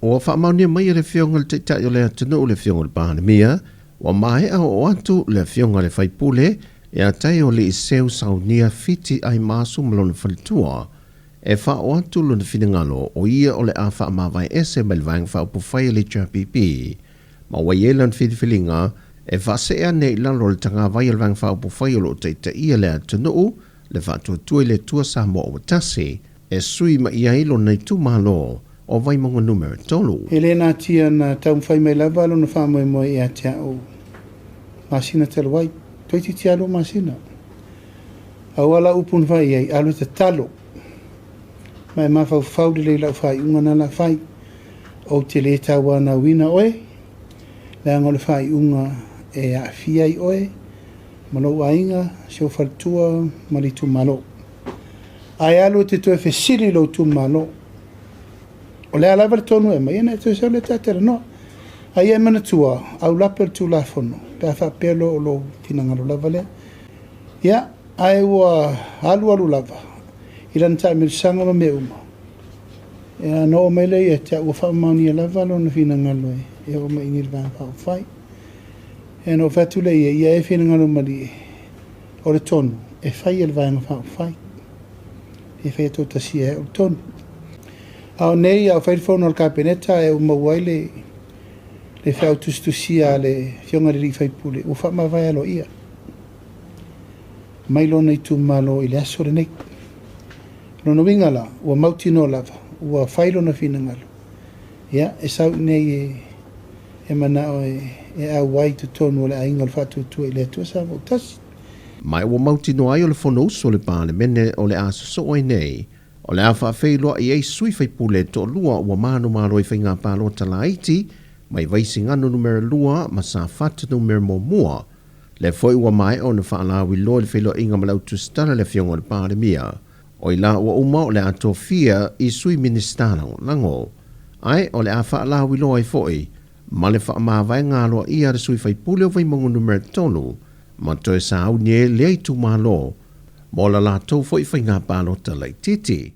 Ua faamaonia mai e le Afioga i le Taitai o le atunuu le Afioga i le Palemia, ua maea oo atu le Afioga i le Faipule ia Taeoliiseu Saunia Fiti Aimaasu ma lona faletua e faaoo atu lona finagalo o ia o le a faamavae ese mai le Vaega Faaupufai a le HRPP ma ua i ai lana filifiliga e faasee ane i lalo o le tagavai a le Vaega Faaupufai o lo o taitaia le atunuu le Faatuatua i le Atua Samoa ua Tasi e sui mai ai lona itumalo o Vaimauga Numera 3. E le natia na taumafai mai lava lona faamoemoe ia te a'u masina talu ai, toeitiiti lava lua masina. Aua lau upu na fai i ai, alu e tatalo, ma e mafaufau lelei i lau faaiuga na la fai. Ou te le tauanauina oe, leaga o le faaiuga e aafia ai oe ma lou aiga, si ou faletua ma le itumalo. Ae alu e te toe fesili i lou itumalo, o le a lava le tonu e aumai, ona e toe sau lea ta talanoa. A ia e manatua, aulape o le Tulafono, pe a faapea loa o lou finagalo lava lea. Ia, ae ua alualu lava i lana taamilosaga ma mea uma, ia ona oo mai lea ia te au, ua faamaonia lava lona finagalo e oo mai i inei i le Vaega Faaupufai. Ia ona ou fai atu lea i ai, ia e finagalo malie, o le tonu e fai e le Vaega Faaupufai, e faia toatasia e au le tonu. A o nei, a o fai le fono a le Kapeneta ae ua maua ai le le feau tusitusia a le Afioga i le alii faipule, ua faamavae aloaia mai lona itumalo i le aso lenei. O lona uiga la, ua mautinoa lava, ua fai lona finagalo, ia, e sau i inei e, e manao e, e auai i totonu o le aiga o le Faatuatua i le Atua Samoa ua Tasi. Ma ua mautinoa ai o le Fonousu a le Palemene o le a sosoo ai nei, o le a faafeiloai ai sui faipule e toalua ua manumalo i faiga palota laiti mai Vaisigano Numera 2 ma Safata Numera 1. Lea foi ua maea ona faalauiloa i le feiloaiga ma le au tusitala le Afioga i le Palemia. O i la ua uma o le a tofia i Sui Minisita Lagolago. Ae o le a faalauiloa ai foi ma le faamavaega aloaia a le sui faipule o Vaimauga Numera 3 ma toe sauni ai lea itumalo mo la latou foi faiga palota laitiiti.